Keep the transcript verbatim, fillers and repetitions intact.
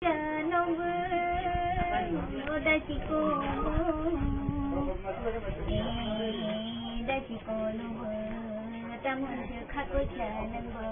Nungbu, o dasi ko, eh, dasi ko nungbu, tamon se khako cha nungbu.